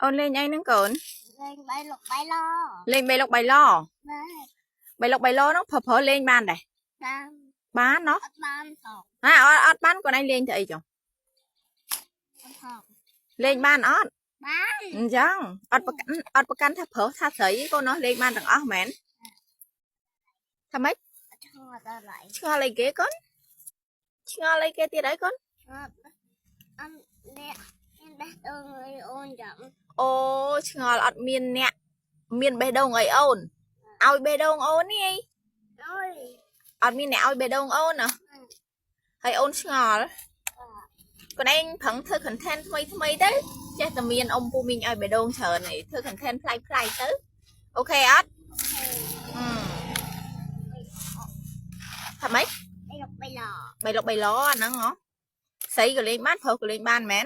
អូនលេងអីហ្នឹងកូន? លេងបីលុកបីឡ លេងបីលុកបីឡ បាទ បីលុកបីឡហ្នឹងប្រើប្រើលេងបានដែរ តាម បានណោះ អត់បានផង ហាអត់អត់បានកូនឯងលេងទៅអីចុះ អត់ផង លេងបានអត់ បាន អញ្ចឹងអត់ប្រកាន់អត់ប្រកាន់ថាប្រុសថាស្រីកូនណោះលេងបានទាំងអស់មែនថាម៉េច អត់ឆ្ងល់ដល់ហើយ ឆ្ងល់អីគេកូនឆ្ងល់អីគេទៀតអីកូន អត់អត់អ្នកមានបេះដូងអីអូនចាំ អូឆ្ងល់អត់មានអ្នកមានបេះដូងអីអូនឲ្យបេះដូងអូននេះអី អើយ អត់មានអ្នកឲ្យបេះដូងអូនណាហើយអូនឆ្ងល់កូនឯងប្រឹងធ្វើ content ថ្មីថ្មីទៅចេះតែមានអ៊ំពូមីងឲ្យបេះដូងច្រើនឯងធ្វើ content ប្លែកប្លែកទៅ okay អត់អឺថាម៉េច បីលុកបីឡ បីលុកបីឡអាហ្នឹងហ៎ស្រីក៏លេងបានប្រុសក៏លេងបានមែន?